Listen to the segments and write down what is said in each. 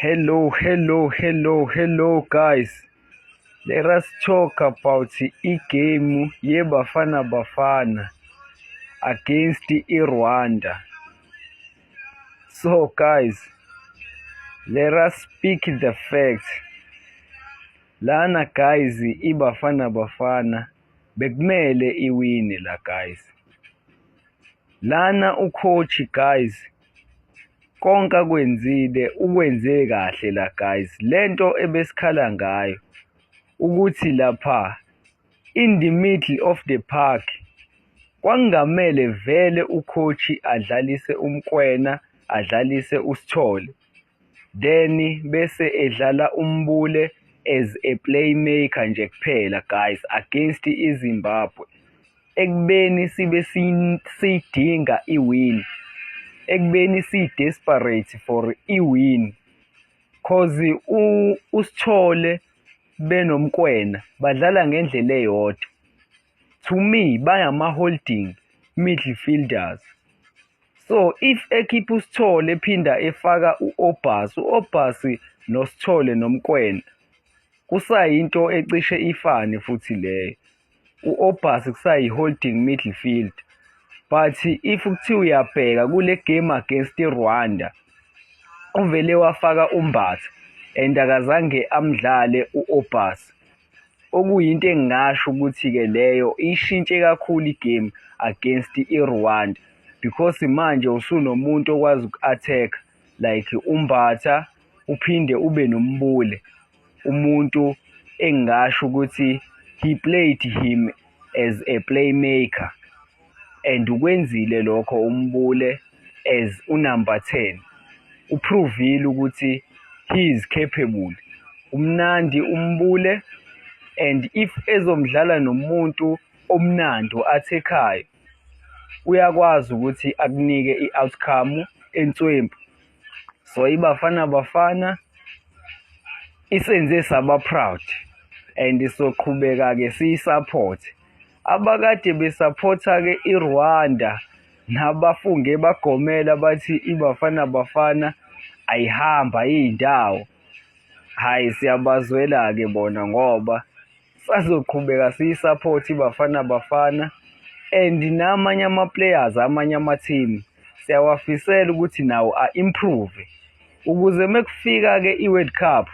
Hello, hello, hello, hello guys. Let us talk about igame yeBafana Bafana against iRwanda. So guys, let us speak the facts. Lana guys, iBafana Bafana bekumele iwine la guys. Lana ucoach guys, konke akwenzile ukwenze kahle la guys. Lento ebesikhala ngayo ukuthi lapha in the middle of the park kwakungamele vele ucoach adlalise uMokoena, adlalise uSithole, then bese edlala uMbule as a playmaker nje kuphela guys against iZimbabwe, ekubeni sibe siyidinga iwin, ekubeni si-desperate for iwin, cause uSithole benoMokoena badlala ngendlela eyodwa. To me bayama-holding midfielders. So if ekhipha uSithole ephinda efaka u-Obasi, u-Obasi noSithole noMokoena kusayinto ecishe ifane futhi leyo. U-Obasi kusayi-holding midfield, but if kuthiwa uyabheka kule game against iRwanda, uvele wafaka uMbatha and akazange amdlale u-Obasi, okuyinto engingasho ukuthi-ke leyo ishintshe kakhulu igame against iRwanda, because manje usunomuntu okwazi uku-attack like uMbatha, uphinde ube noMbule, umuntu engingasho ukuthi he played him as a playmaker and ukwenzile lokho uMbule as unumber 10. Uprovile ukuthi he is capable. Umnandi uMbule, and if ezomdlala nomuntu omnandi o-attack-ayo, uyakwazi ukuthi akunike i-outcome enswempu. So iBafana Bafana isenze saba proud and soqhubeka-ke siyi-support. Abakade besaphotha-ke iRwanda nabafunge bagomela bathi iBafana Bafana ayihambi ayiyindawo, hhayi, siyabazwela-ke bona ngoba sazoqhubeka siyi-support iBafana Bafana, and namanye ama-players, amanye ama-team siyawafisela ukuthi nawo a-improve ukuze mekufika-ke i-World Cup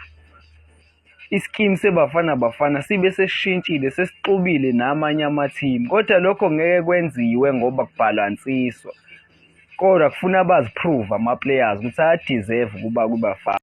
iskimu seBafana Bafana sibe sesishintshile, sesixubile namanye ama-team. Kodwa lokho ngeke kwenziwe ngoba kubhalansiswa, kodwa kufuna baziprove ama-players ukuthi aya-deserve ukuba kwiBafana.